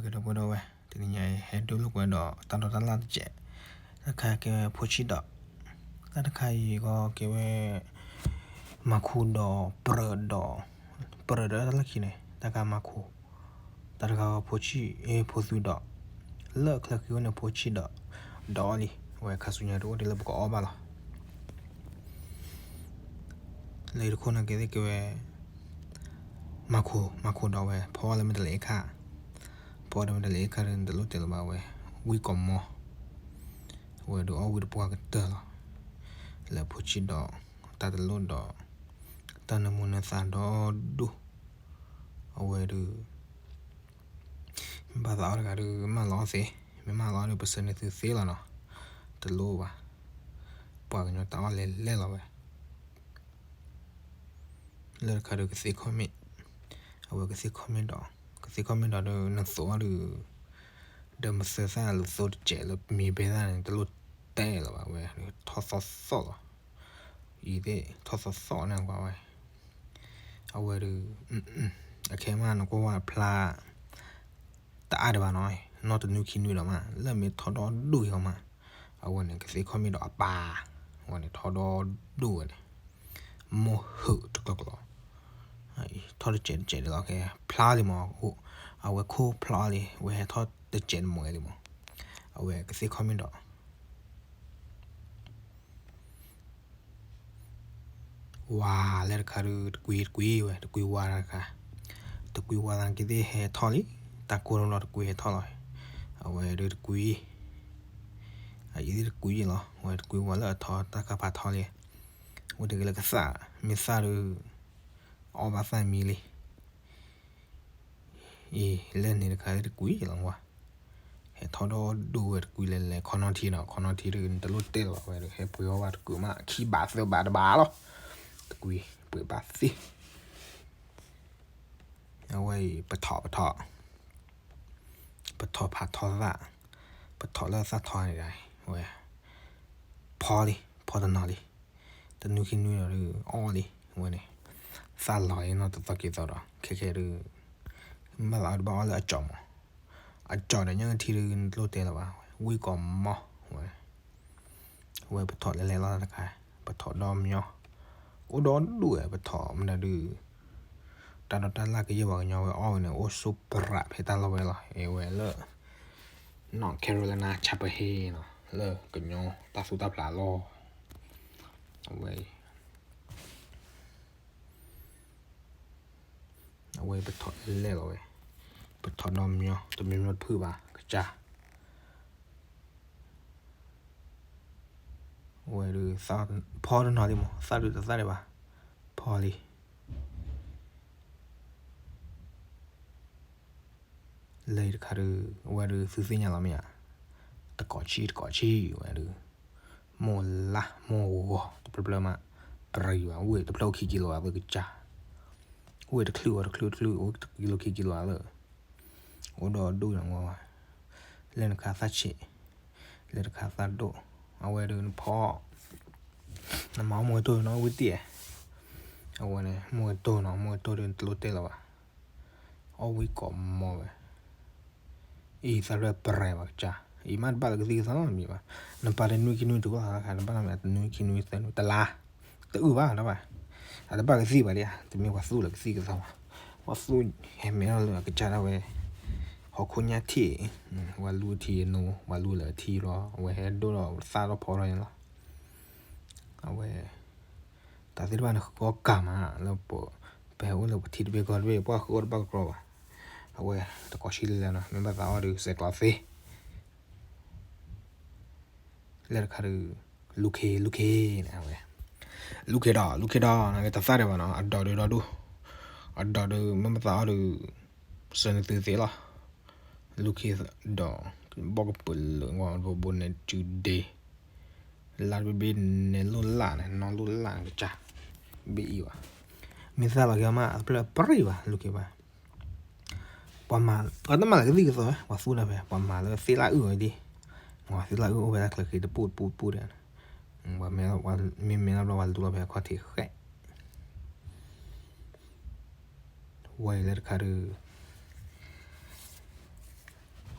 ကဲဒီပုၢ်ဒီဝဲၢ်, တနံၤညါအံၤ ဟဲဒိလိာ်ကွဲဒီးတၢ်ဒိးတၢ်လၣ်တစဲး, တၢ်တခါကဲဝဲဖိဆံးဒီး, တၢ်တခါအံၤဂီၢ်ကဲဝဲ မၤခိၣ်ဒီးပြၢၤဒီး, ပြၢၤဒီးတၢ်လၢခံန့ၣ် တၢ်တခါမၤခိၣ်, တၢ်တခါဂီၢ်ဖိဆံး ဖိသူဒီး, လၢချၢဃံဝဲန့ၣ်ဖိဆံးဒီး, ဒီးအီၣ်လံ, ဝဲခါဆူညါတအိၣ်ဒ်လၢပကအီၣ်ဘၣ်လီၤ. လၢတခိၣ်န့ၣ်ကဲသ့ၣ်ကဲဝဲ မၤခိၣ်, မၤခိၣ်ဒီးဝဲ ဖီအီၣ်လၢမဲာ်တလဲၤအ့ၣ်ခၣ်, ဖီအီၣ်ဒီးမဲာ်တလဲၤအ့ၣ်ခၣ်ဒီး နတလိၣ်တဲလၢၤဘၣ်ဝဲ, ဝံၣ်ကီးမီ, ဝဲဒုးအီၣ်ဝံၣ်တပှၢ်ကတၢၢ်လီၤ. လၢဖိဆံးဒီး, တၢ်တလိၣ်ဒီး, တၢ်နၢမူနၢသးဒီဒိၣ်, အဝဲဒုး မ့ၢ်ဘၣ်သးအီၣ်တဂၤဒီး မၢလီၤအီၣ်သ့, မ့ၢ်မၢလီၤအီၣ်ဒီး ပဆၢန့ၢ်သုသ့လီၤနီၤ, တလိၣ်ဘၣ်, ပှၤကညီတၢ်အီၣ်လဲၤလဲၤလီၤဝဲ. လၢတခါဒီးကသ့ခီၣ်မ့ၣ်, အဝဲကသ့ခီၣ်မ့ၣ်ဒီး, ကသ့ခီၣ်မ့ၣ်ဒီးဒီး နသိးအီၤဒီး, ဒီးမသၢသၣ်လၢသိတစဲးလၢမံၤဘဲသၣ်န့ၣ် တလိၣ်တဲလၢၤဘၣ်ဝဲ, ထီၣ်သီၣ်သီၣ်လီၤ. အံၤသ့ၣ်ထီၣ်သီၣ်သီၣ်န့ၣ်ကွၢ်ဝဲ, အဝဲဒီး, အခဲမးနကွၢ်ဝဲဖျါ တအါဒံးဘၣ်နီၤ, နီၢ်တနွံခံနွံဒီးမး လၢမ့ၢ်ထီၣ်ဒီဒိၣ်က့ၤအီၤမး, အဝဲန့ၣ် ကသ့ခီၣ်မ့ၣ်ဒီးအပၢ်, အဝဲန့ၣ်ထီၣ်ဒီဒိၣ်ဝဲန့ၣ်, မိၢ်ဟုးတကျီကျီ, ထီၣ်တစဲးတစဲးဒံးလီၤ, ဖျါလံမး, အဝဲခိၣ်ဖျါလံ, အဝဲဟဲထီၣ်တစဲးတမီၢ်လံမး, အဝဲကသ့ခီၣ်မ့ၣ်ဒီး ဝါလၢတခါဒီး တကွံတကွံဝဲ တကွံဝါတခါ, တကွံဝါသနာ်က့သ့ၣ်ဟဲထီၣ်လံ, တၢ်ကိၢ်လီၤတကွံဟဲထီၣ်လီၤ, အဝဲဒီးတကွံ, အအံၤသ့ၣ်တကွံလီၤ, ဝဲတကွံဝါလၢအထီ တၢ်ခါဖးထီလံ, ဝဲတဂ့ၤလၢကသၣ်, မ့ၢ်သၣ်ဒီး, အီၣ်ဘၣ်သၣ်မံလံ အံၤ လၢန့ၣ်တခါလၢတကွံလီၤဝဲ, ဟဲထီၣ်ဒီဒိၣ်ဝဲတကွံလဲၤလဲၤ ခီနီၣ်ထံနီၤ, ခီနီၣ်ထံဒီး နတလိၣ်တဲလၢၤဘၣ်ဝဲဒီး ဟဲပှ့ၤအီၣ်ဘၣ်တကုာ်မး ခံဘးသၢဘးတဘးလီၤ, တကွံပှ့ၤဘၣ်သ့ အဝဲအံၤ ပထီၣ်ပထီၣ်, ပထီၣ်ဖးထီသၣ်, ပထီၣ်လၢသၣ်ထီန့ၣ်ဒီး ဝဲ, ဖီလံ ဖီတနီၤလံ, တနွံခံနွံဒီး အီၣ်လံ, ဝဲန့ၣ်, သၣ်လီၤအံၤနီၢ်တသီက့ၤသီဒီး ခဲခဲဒီး, မ့ၢ်ဘၣ်သးအီၣ်တဘၣ်အီၣ်လၢအကၠီမး, အကၠီဒီးညၣ်ထံဒီး နတလိၣ်တဲလၢၤဘၣ်, ဝံၣ်ကီးမီၢ်, ဝဲ ဝဲပထီၣ်လဲၤလဲၤလီၤတခါ, ပထီၣ်ဒီမညီ, အိၣ်ဒီဒူၣ်ဝဲ ပထီၣ်မနုၤဒုး, တၢ်ဒိးတၢ်လၢ်ကယဲၢ်ပှၤကညီဝဲအီၣ်ဝဲန့ၣ် အိၣ်ဆူပြးဖဲတၢ်လီၢ်ဝဲလီၤ, အဝဲလၢ North Carolina Chapel Hill နီၤ, လၢကညီတၢ်သူတၢ်ဖျးလီၢ်, အဝဲ အဝဲပထီၣ်လဲၤလီၤဝဲ, ပထီၣ်ဒီမညီ တမညီမညီတဖုဘၣ် ကစၢ်, ဝဲဒုး ဖီတနီၤလံမး သၣ်ဒုးတသၣ်ဒံးဘၣ်, ဖီလံ လၢတခါဒီး အဝဲဒုး သုသ့ၣ်ညါလီၤမ့ၢ်ဧါ, တကိးဆံတကိးဆံဝဲဒုး, မိၢ်လၢ်မိၢ်ဂီၤ တဖျၢၣ်ဖျၢၣ်မး, ပြံဘၣ် ဝ့ၢ်တဖျၢၣ်အိၣ်ခံကံလိၤအသးကစၢ်, ဝ့ၢ်တချုးဝဲတချုးတချုး အိၣ်တကံလိၤခံကံလိၤအသး, အိၣ်ဒီဒူၣ်န့ၣ်ဝဲ, လၢနခါသၣ်ဆံး, လၢတခါသၣ်ဒိၣ်, အဝဲဒုးနဖီ နမၤအီၣ်မိၢ်ကတိၢ်နီၣ်ဝံၣ်တံၢ်, အဝဲန့ၣ် မိၢ်ကတိၢ်နီၣ် မိၢ်ကတိၢ်ဒုးနတလိၣ်တဲလၢၤဘၣ်, အီၣ်ဝံၣ်ကီးမီၢ်ဝဲ, အံၤသးရဲၣ်ပြဲၤဘၣ်ကစၢ်, အံၤမးတဘၣ်လၢကသံၣ်ကသီမံၤဘၣ်, နပာ်တနွံခံနွံတဝၣ်ခါ နဘၣ်မ့ၢ်တနွံခံနွံသၢနွံတလါ, တအုၣ်ဘၣ်ဒၣ်ဘၣ်, အတဘၣ်ကသံၣ်ဘၣ်ဒံးဧါ, တမ့ၢ်ပှၤသူၣ်လၢကသံၣ်ကသီဘၣ်, ပှၤသူၣ်ဟဲမဲထီၣ်လၢအကစၢ်ဒၣ်ဝဲ, ဟီၣ်ခိၣ်ညါထံၣ်, ပှၤလူထံနီၤ ပှၤလူလၢထံလီၤ အဝဲဟဲဒိၣ်ဒီးသၣ်ထီၣ်ဖီထီၣ်န့ၣ်လီၤ, အဝဲ တၢ်သ့ၣ်တဖၣ်န့ၣ် ဃုအီၣ်ကၤမး လၢပ, ပဟဲအိၣ်လၢပထံတဘ့ၣ်ကီၢ်တဘ့ၣ် ပှၤဃုအီၣ်တဘၣ်ကကြီဘၣ်, အဝဲ တကိးဆံလၢလၢနီၤ မ့ၢ်ဘၣ်သးအီၣ်ဒုးစဲးကျိးသ့, လၢတခါဒုး, လူခ့လူခ့န့ၣ်ဝဲ, လူခ့ဒီး လူခ့ဒီး နကတသၣ်ဒံးဘၣ်နီၤ အဒိးဒုးဒီဒူၣ်, အဒိးဒုး မ့ၢ်ဘၣ်သးအီၣ်ဒုး, စၢၤနသုသ့လီၤ, လူခ့ဒီး, ဘီၣ်ကပၢၤလၢာ် ဘိန့ၣ်စုဒ့ လါတဘ့ၣ်ဘ့ၣ်နဲၣ်လိၣ်လၢ်န့ၣ် နီၢ်လိၣ်လၢ်န့ၣ်ကစၢ်, ဘ့ၣ်အံၤဘၣ်, မ့ၢ်သၣ်လီၤက့ၤအီၤမး အဖျၢၣ်ပြံဘၣ် လူၤက့ၤဘၣ်, ပှၤမၤ, ပှၤတမၤလၢကသံၣ်ကသီဝဲ ပှၤသူၣ်ဒၣ်ဖဲ ပှၤမၤလၢသ့ၣ်လၢအုၣ်အီၤဒ်, မၤသ့ၣ်လၢအုၣ်အိၣ်ဖဲတၢ်ချၢဃံတပူၣ်တပူၣ်တပူၣ်ဒီး, မ့မ့ၢ်လၢပှၤလူၤလီၤဖဲအခီၣ်ထံးဃဲး ဝဲအံၤလၢတခါဒီး,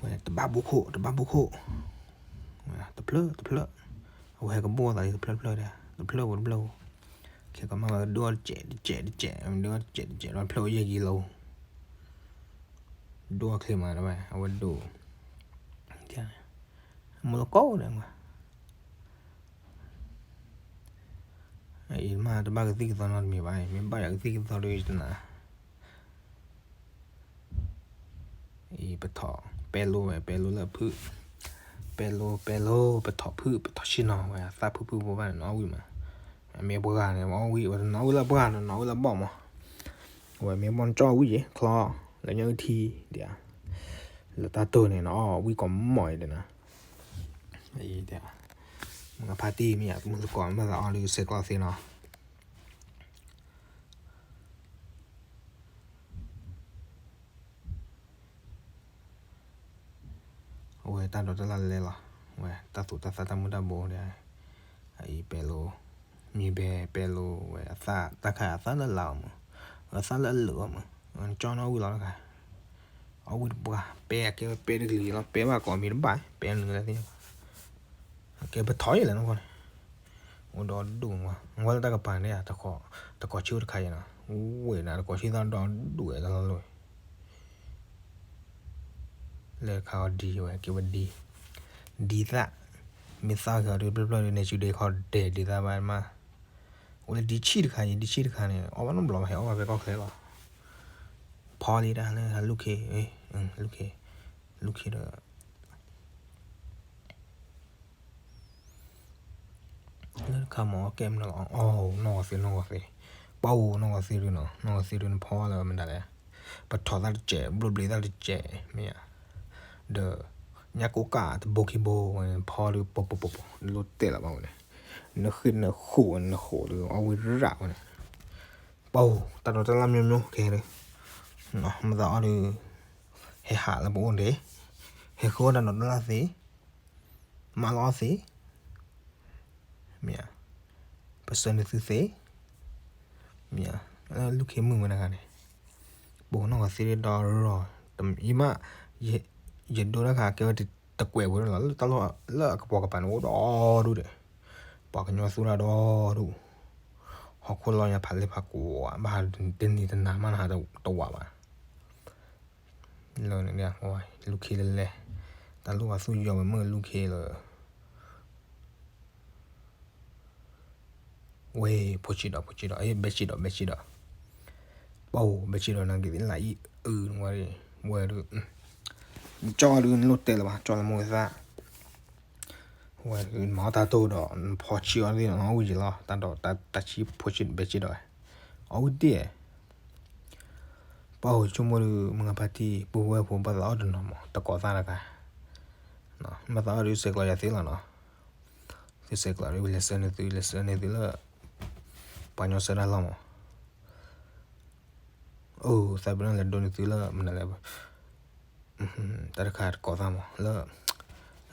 ဝဲတဘၣ်ဘိခိၣ် တဘၣ်ဘိခိၣ်, တဖျၢၣ်တဖျၢၣ်, အဝဲဟဲကဘိၣ်သးလံတဖျၢၣ်တဖျၢၣ်ဒီး တဖျၢၣ်ဖိတဖျၢၣ်ဖိ, ခဲကီးမးဝဲကဒိၣ်တစဲးတစဲးတစဲး, ဒိၣ်တစဲးတစဲးဒီးဖျၢၣ်အိၣ်ယဲၢ်ကံလိ, ဒိၣ်ချ့မးဒီးဝဲ အဝဲဒိၣ်, မိၢ်လၢကီၢ်ဒီး အံၤမးတဘၣ်ကသံၣ်ကသီနီတမံၤဘၣ်, မ့ၢ်ဘၣ်ယၤကသံၣ်ကသီဒီးတနၤ, အံၤပထီၣ် ပဲလိဝဲ ပဲလိလၢဖုၣ်, ပဲလိ ပဲလိ ပထီၣ်ဖုၣ် ပထီၣ်ဆ့ၣ်နီၤဝဲ အသၣ်ဖုၣ်ဖုၣ်ဖိဘၣ်န့ၣ် နီၣ်ဝံၣ်မး, မ့ၢ်ပှၤဂၤန့ၣ် အီၣ်ဝံၣ် ဝဲတနီၣ်ဝံၣ်လၢပှၤဂၤန့ၣ် နီၣ်ဝံၣ်လၢဘီၣ်မး, ဝဲမ့ၢ်ဘီၣ်နကၠီၣ်ဝံၣ်ယဲ ချီ လၢညၣ်အုၣ်ထံဒံး, လၢတၢ်တိၢ်န့ၣ် နီၣ်ဝံၣ်ကိးမီၢ်အံၤဒံးနၤ, မုၢ်ဖါတံၢ်မ့ၢ်ယါ မုၢ်သကိးမုၢ်သအီၣ်ဒုးစဲးကျီသ့နီၤ အဝဲတၢ်ဒိးတၢ်လၢ်လဲလီၤ, ဝဲတၢ်သူၣ်တၢ်သၣ်တၢ်မုၢ်တၢ်ဘိဒီး, အအံၤပဲလိ, မံၤဘဲပဲလိဝဲအသၣ် တၢ်ခါအသၣ်လၢလၢအီၤမး, အသၣ်လၢအလၢာ်အီၤမး, ကၠီနီၣ်ဝံၣ်လီၤတခါ, အီၣ်ဝံၣ်တပှၢ် ပဲအကဲဝဲပဲတကလံၤလီၤ, ပဲဘၣ်ကိးမံၤတဘၣ် ပဲနုၤလၢသ့ၣ်ညါဘၣ်, အကဲပထီၣ်ယဲလဲၣ်နီၢ်ကီၢ်န့ၣ်, အိၣ်ဒီဒူၣ်မး ငွဲလၢတၢ်ကပၤန့ၣ် တကိးဆံအိၣ်တခါယဲနီၤ, ဝဲနၤတကိးဆံသၣ်ဒီဒူၣ်ဝဲတလီၢ်လီၢ် လၢခါအီၤဒံဝဲ ကဲဝဲဒံ, ဒံသၣ်, မ့ၢ်သၣ်က့ၤအီၤဒုး ဖျၢၣ်ဖျၢၣ်ဒုး နဲၣ်စုဒ့ခီဒဲးဒံသၣ်ဘၣ်မး, အိၣ်လၢဒံဆံၣ်တခါအံၤ ဒံဆံၣ်တခါန့ၣ် အီၣ်ဘၣ်နီတဘျီဘၣ် ဟဲအီၣ်ဘၣ်ဖဲကီၢ်ချၢလီၤ, ဖီလံတၢ်လၢလူၢ်ခ့, လူၢ်ခ့, လူၢ်ခ့ဒီး လၢတခါမ့ၢ်အီၣ်ကဲမနုၤလီၤ အိၣ် နီၢ်ဂီၤသ့ နီၢ်ဂီၤသ့, ပှၤအိၣ် နီၢ်ဂီၤသ့ဒုးနီၤ နီၢ်ဂီၤသ့ဒုးနဖီလၢမတၤလဲၣ်, ပထီၣ်သၣ်တစဲး ဘျိဘျ့သၣ်တစဲး မ့ၢ်ဧါ, ဒီး ညၣ်ကိၣ်ကၣ်တဘိခံဘိဝဲန့ၣ် ဖီဒုး ပိာ်ပိာ်ပိာ်ပိာ် နလိၣ်တဲလီၤဘၣ်ဝဲန့ၣ်, နဃ့နဃိးနဃိးဒုး အီၣ်ဝံၣ်ရၣ်ဝဲန့ၣ်, ပှၤအိၣ် တၢ်ဒိးတၢ်လၢ်မျိၤမျိၤခဲဒုး, မသးအီၣ်ဒုး ဟဲဟးလၢပအိၣ်ဒံး, ဟဲဃုအီၣ်တၢ်ဒိးတၢ်လၢ်သ့ မၤလီၤအီၣ်သ့, မ့ၢ်ဧါ, ပဆၢနုာ်သုသ့, မ့ၢ်ဧါ, လူၢ်ခ့မုၣ်ဝဲတဂၤန့ၣ်, ပအိၣ်နီၢ်ဂီၤသ့ဒီရီၤ, ယမ့ၢ်, ယဒိတၢ်ခါကဲဝဲတကွဲးဝဲလီၤ လၢတၢ်လီၢ်လၢအကပိာ်ကပၤန့ၣ် အိၣ်ဒီဒူၣ်ဒီး, ပှၤကညီသူတၢ်ဒီဒူၣ်, ဟီၣ်ခိၣ်လီၢ်ညါဖးလဲၢ်ဖးကွီၤ ဘၣ်တနံၤတနၤမးနဟးတဝးဘၣ် လၢန့ၣ် လူၢ်ခ့လဲၤလဲၤ, တၢ်လိၣ်ဘၣ်သူၣ်ယီၤဝဲမုၢ်လူၢ်ခ့လၢ ဝဲ ဖိဆံးဒီး ဖိဆံးဒီး ဘဲဆံးဒီး ဘဲဆံးဒီး, ပအိၣ် ဘဲဆံးဒီး နာ်က့ၤသ့ၣ်လၢအံၤ အု ဝဲ, ဝဲဒုး, ကၠီဒုး နလိၣ်တဲလၢၤဘၣ် ကၠီလၢမိၢ်ဝဲသၣ်, ဝဲဒုး နမၤအီၣ်တၢ်တိၢ်ဒီး နဖီဆံးအီၤသ့ၣ် နအီၣ်ဝံၣ်ယံၤလီၤ တၢ်ဒီးတၢ်ဆံးဖိဆံး ဘဲဆံးဒီး, အီၣ်ဝံၣ်တ့ၢ် ပှၤအိၣ်ဆိကမိၣ်ဒုး မုၢ်ဂၤဖါတံၢ် ပုၢ်ဝဲၢ်ဖိ ဘၣ်သးအီၣ်တနီၤမး တကိးသၣ်တဂၤ, ဘၣ်သးအီၣ်ဒုး ဆဲးကျိးယၤသ့လီၤနီၤ, သုဆဲးကျိးဒုး လဲၤဆှၢန့ၢ်သု လဲၤဆှၢန့ၢ်သုလၢ ပှၤကညီဆှၢတၢ်လီၢ်မး, အိၣ် သးပ့ၤနီၣ်လဲၤဒိးန့ၢ်သုလၢ မနုၤလဲၣ် တၢ်တခါတကိးသၣ်မး လၢ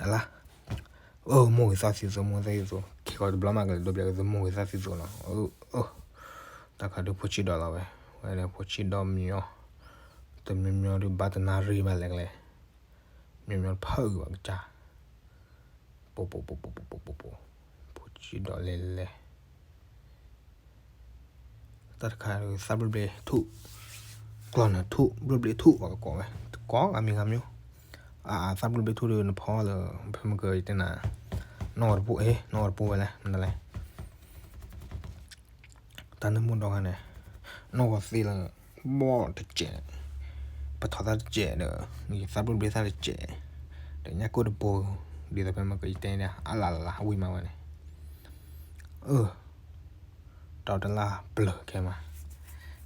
အလါ, အိၣ် မိၢ်ဂ့ၤသၣ်သံသိ မိၢ်ဂ့ၤသၣ်သံသိ ခံခီတဘျီမးကလဲၤဒိးဘျဲးက့ၤသု မိၢ်ဂ့ၤသၣ်သံသိနီၤ, အိၣ် တၢ်ခါဒုးဖိဆံးဒီးလီၤဝဲ, ဝဲဒၣ်ဖိဆံးဒီးမညီ, တမညီမညီဒုးဘၣ်တနၣ်ရံၣ်ဘၣ်လဲၣ်ကလဲၣ်, မညီမညီတဖၣ်အုးဘၣ်ကစၢ်, ပပပပပပပပ, ဖိဆံးဒီးလဲၤလဲၤ တၢ်တခါဒုး သၣ်ဘျ့ဘျ့ထူၣ်, ကျီၢ်နၢၤထူၣ် ဘျ့ဘျ့ထူၣ် ပှၤကကိးဝဲ တကိးဂၤမံၤဂၤမံၤ, အါ အါ သၣ်ဘျ့ဘျ့ထူၣ်ဒုး နဖီလၢ ဖဲမ့ၢ်ကယတဲနၤ, နီၢ်ဂီၤတပူၤ အ့ နီၢ်ဂီၤတပူၤဝဲလဲၣ် မနုၤလဲၣ် တၢ်နၢမူဒီဂၤန့ၣ်, နီၢ်ဂီၤသ့လၢ ဘီၣ်တစဲး, ပထီၣ်သၣ်တစဲးဒီး သၣ်ဘျ့ဘျ့သၣ်တစဲး, ဒီးညၣ်ကိၣ်တဘိ, ဒ်သိးဖဲမ့ၢ်ကယတဲန့ၣ် အလၢ်လၢ်လၢ် အဝံၣ်မးဝဲန့ၣ်, အၢ တၢ်တလၢ်ပျၢၤခဲမး,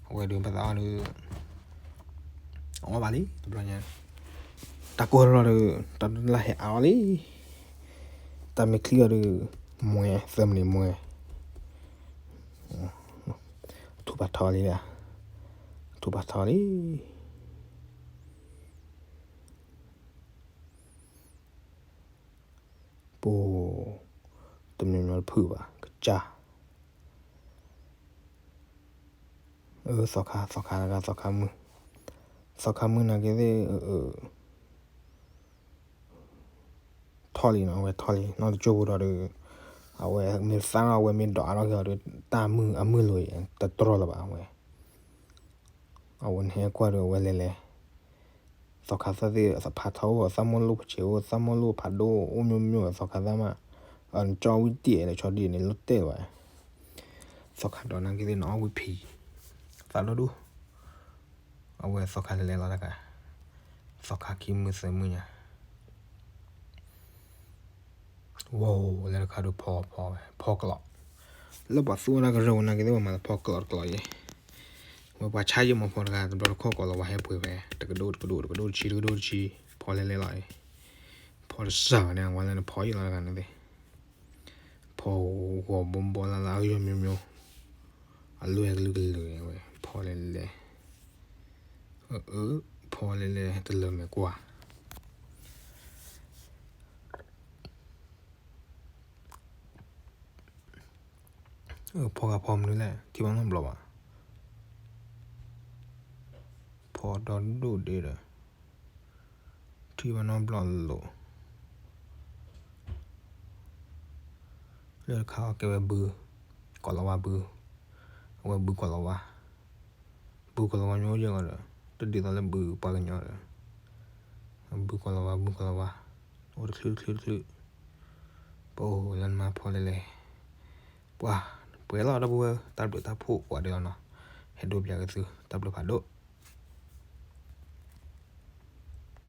အဝဲဒုးပသးအီၣ်ဒုး အီၣ်ဘၣ်လံ တဘျီညါ, တၢ်ကိၢ်တလီၢ်ဒုး တၢ်တလၢ်ဟဲအါအီၤလံ, တၢ်မ့ၢ်ချံအီၤဒုး မွဲ သၢမံးနံးမွဲ, ထူၣ်ဖးထီလံ, ထူၣ်ဖးထီလံ ပူၤ, တမံၤမံၤတဖုၣ်ဘၣ် ကစၢ်, အၢ သီခါ သီခါတဂၤ သီခါမုၢ်, သီခါမုၢ်နာ်က့သ့ၣ် အၢ အၢ ထီၣ်လံနီၤ, အဝဲထီၣ်လံ နီၢ်တကၠိၢ်ဖိဒီးဒီး အဝဲမ့ၢ်သၣ်ထီၣ် အဝဲမ့ၢ်ဒိးအါထီၣ်က့ၤအီၤဒီး တၢ်မုၢ်အမုၢ်လိၤအံၤ တတြီလၢၤဘၣ်ဝဲ. အဝဲန့ၣ်ဟဲကွၢ်ဒီးအဝဲလဲၤလဲၤ သီခါသၣ်သ့ၣ် သးဖးထီၣ်အိၣ် သၣ်မိၢ်လိၣ်ဖးဆံးအိၣ် သၣ်မိၢ်လိၣ်ဖးဒိၣ်အိၣ် မျိုးမျိုး သီခါသၣ်မး, အကၠီဝံတံၢ် လၢဆီဒံၣ်န့ၣ် လီၤတဲာ်ဘၣ်. သီခါဒီးနာ်က့သ့ၣ်နီၤ အီၣ်ဝံဖံး သးဒိၣ်ဒိၣ်. အဝဲသီခါလဲၤလဲၤလီၤတကး သီခါခံမုၢ်သၢမုၢ်ညါ ဝဲလဲၤတခါဒီးဖီဖီဝဲ ဖီကျိး လၢပှၤသူဝဲဒၣ်ကရၢၢ်ဝဲနာ်က့သ့ၣ် ပှၤမၤလၢဖီကျိးတကျိးအံၤ, ဝဲပှၤဆါယံာ်မီၤဖီတဂၤ တဘျီတခီၣ်ကိးလီၤဝဲဟဲပှ့ၤဝဲ တကဒိၣ်တကဒိၣ်တကဒိၣ်တဆံတကဒိၣ်တဆံ ဖီလဲၤလဲၤလီၤအံၤ, ဖီတစၢ်ဘၣ်န့ၣ် ဝဲလၢနဖီယံာ်လီၤတဂၤန့ၣ်သ့ၣ်, ဖီဂီၤဘီဘီလၢ်လၢ် အဂီၢ် မျိုးမျိုး, အလွဲၢ်ကလုာ်ကလုာ်ဝဲ ဖီလဲၤလဲၤ, အၢ ဖီလဲၤလဲၤတလၢမဲာ်ကွၢ် ဖီဂၤဖီမနုၤလဲၣ် ထံၣ်ဘၣ်နီတဘျီဘၣ်, ဖီဒီဒိၣ်ဒ့ဒီး ထံၣ်ဘၣ်နီတဘျီလိၤ, လၢတခါအီၤကဲဝဲဘု, ကိးလီၤဝါဘု, အဝဲဘုကိးလီၤဝါ, ဘုကိးလီၤဝါမ့ၢ်အိၣ်ယဲၢ်ဂီၤဒီး တဒ်သိးလၢဘုပှၤကညီဒီး ဘုကိးလီၤဝါ ဘုကိးလီၤဝါ, အိၣ်တချုးတချုးတချုး, ပအိၣ်လၢနမါဖီလဲၤလဲၤ, ပှၤ, ပှဲၤလီၤဒီပုၢ်ဝဲၢ် တၢ်ဘျုးတၢ်ဖှိၣ်ပှၤဒဲးလီၤနီၤ, ဟဲဒိပၠးက့ၤသု တၢ်ဘျုးဖးဒိၣ်.